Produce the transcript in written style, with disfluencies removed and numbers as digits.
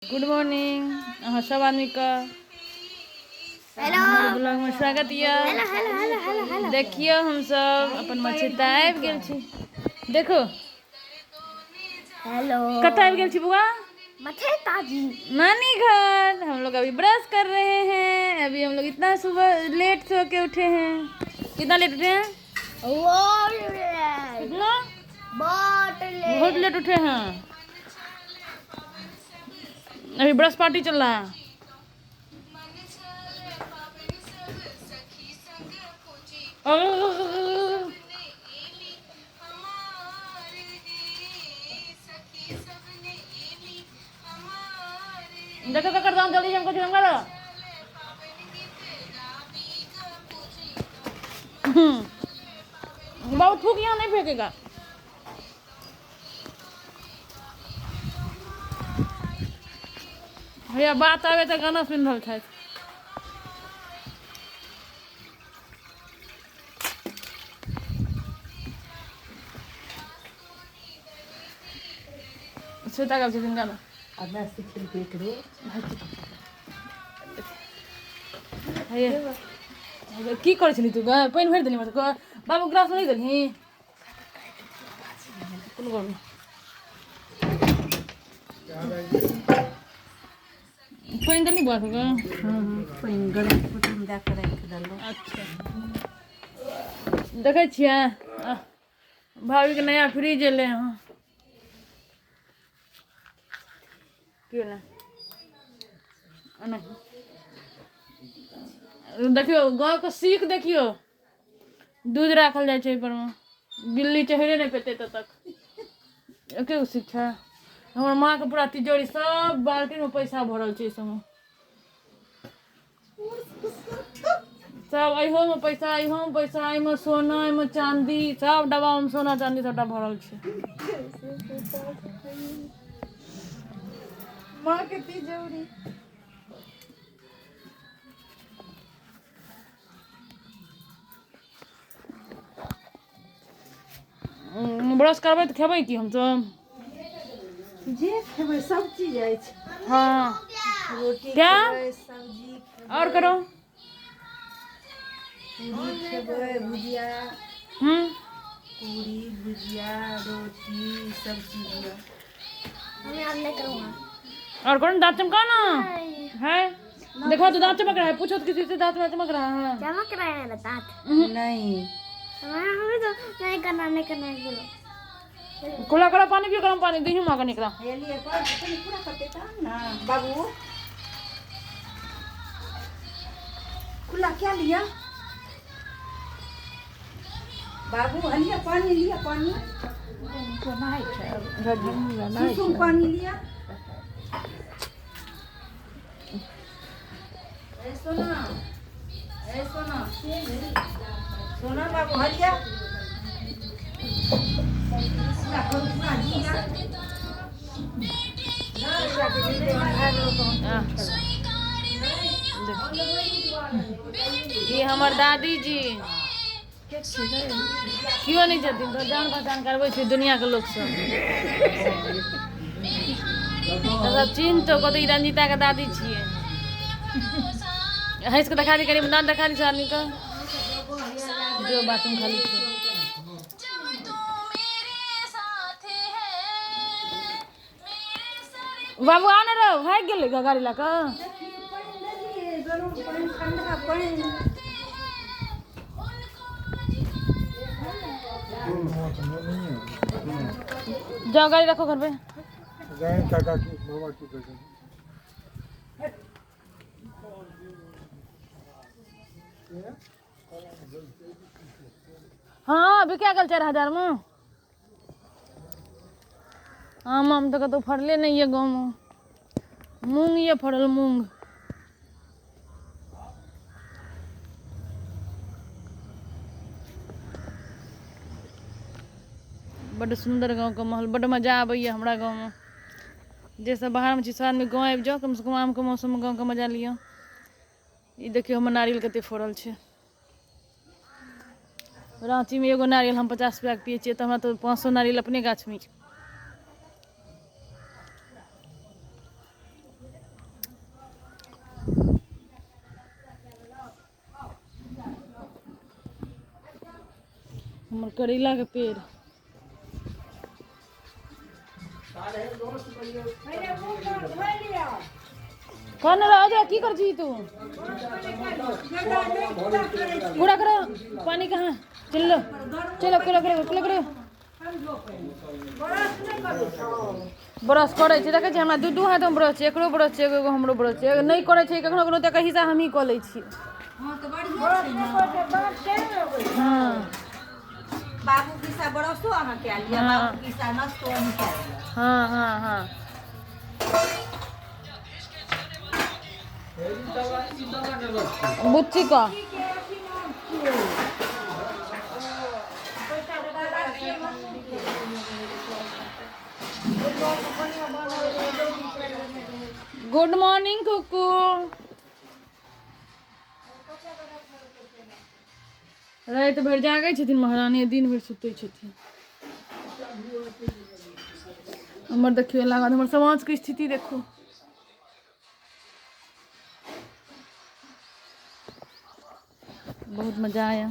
Good morning अहाँ सब आदमीके हेलो हमर ब्लॉगमे स्वागत यऽ hello hello hello hello hello देखियौ हमसब अपन मछेता आबि गेल छी देखो हेलो कतऽ आबि गेल छी बुआ मछेता जी नानी घर। हम लोग अभी ब्रश कर रहे हैं। अभी हम लोग इतना सुबह लेट सो के उठे हैं। कितना लेट उठे हैं? बहुत लेट। कितना? बहुत लेट। बहुत लेट उठे हैं। अभी ब्रश पार्टी चल रहा है। देखो क्या करता हूँ, जल्दी से हमको चमका दो। बाबू थूक यहाँ नहीं फेंकेगा। भैया बात आवे तो गाना सुन रहल छथि। श्वेता गाबै छथिन गाना। आधा सिखेलकै एकरो। हे की करै छली तू? पानि भरि देलही मतलब बाबू ग्लास नहि देलही? कोनो गप नहि। पानि देलही बौआ सबके? पानि गरम कुटुम दए कऽ राखि देलहुँ। अच्छा देखै छियै भाभीके नया फ्रिज एलै हँ। की भेलै? नहि देखियौ गाँवके सीख देखियौ, दूध राखल जाइ छै एहिपर मे, बिल्ली चढ़े नहि पेतै तब तक। एके गो सीख छै। हमर माँके पूरा तिजोरी सब बाल्टीमे पैसा भरल छै। एहि सबमे सब एहोमे पैसा, एहोमे पैसा, एहिमे सोना, एहिमे चाँदी, सब डब्बामे सोना चाँदी सबटा भरल छै। माँ के तिजोरी। ब्रश करबै तऽ खेबै की हमसब? जे खेबै सब चीज अछि। हाँ रोटी क्या? खेबै, सब्जी खेबै, और करो। पूरी खेबै, भुजिया। पूरी भुजिया रोटी सब चीज यऽ। हमें अब नहीं करूँगा। और कौन दांत चमका ना है? देखो तो दांत चमक रहा है। पूछो तो किसी से, दांत में चमक रहा है? चमक रहा है मेरा दांत। नहीं हमें तो नहीं करना, नहीं करना है, बोलो। खुला करो, पानी पियो, गर्म पानी दही माँ का निकला। हे लिए कर कनि पूरा करते तहन ना बाबू। खुला क्या लिया बाबू? हलिया पानी लिया, पानी सुसुम पानी लिया। ए सोना, ए सोना, सोना बाबू हलिया पूरा करू, पूरा जीना। ये हमर दादी जी केओ नहि छथिन तऽ जान पहचान करबै छै दुनिया के लोक सब। सब चिन्ह तो कहतै ई रंजीता के दादी छियै। हँसि कऽ देखा दी कनि, दाँत देखा दी सब आदमीके। जो बाथरूम खाली छै। बाबू आ ने रौ, भागि गेलै गाड़ी लऽ कऽ। गरम पानि ठंडा पानि। जाओ गाड़ी रखो घर पे। जाए काका की बाबा की कहै। हाँ बिका गेल 4000 में। आम आम तऽ कतहु फड़ले नहि यऽ गाँवमे। मूँग यऽ फड़ल, मूँग। बड्ड सुन्दर गाँवके माहौल, बड्ड मजा आबैए हमरा गाँवमे। जे सब बाहरमे छी सब आदमी गाँव आबि जाउ, कमसँ कम आमके मौसममे गाँवके मजा लिअ। ई देखियौ हमर नारियल कते फड़ल छै। राँचीमे एगो नारियल हम 50 रुपैआके पियै छियै, तऽ हमरा तऽ 500 नारियल अपने गाछमे छै। हमर करैलाके पेड़। कौन राजा की कर छी तू? कूड़ा करो, पानी कहाँ? चलो चलो कूड़ा करो, कूड़ा करो। ब्रश करै छै, देखै छियै हमरा दू दू हाथमे ब्रश छै, एकरो ब्रश छै, एगो एगो हमरो ब्रश छै। नहि करै छै कखनो कखनो तऽ एकर हिस्सा हमही कऽ लै छियै। हँ, बाबू के हिस्सा ब्रशो अहाँ कए लिअ, बाबू के हिस्सा नाश्तो अहाँ कए लिअ। हँ हँ हँ। बुच्ची का गुड मॉर्निंग कुकू। राति भरि जागै छथिन महारानी, दिन भरि सुतै छथिन। हमर देखियौ लागत, हमर समाजके स्थिति देखू। बहुत मजा आया।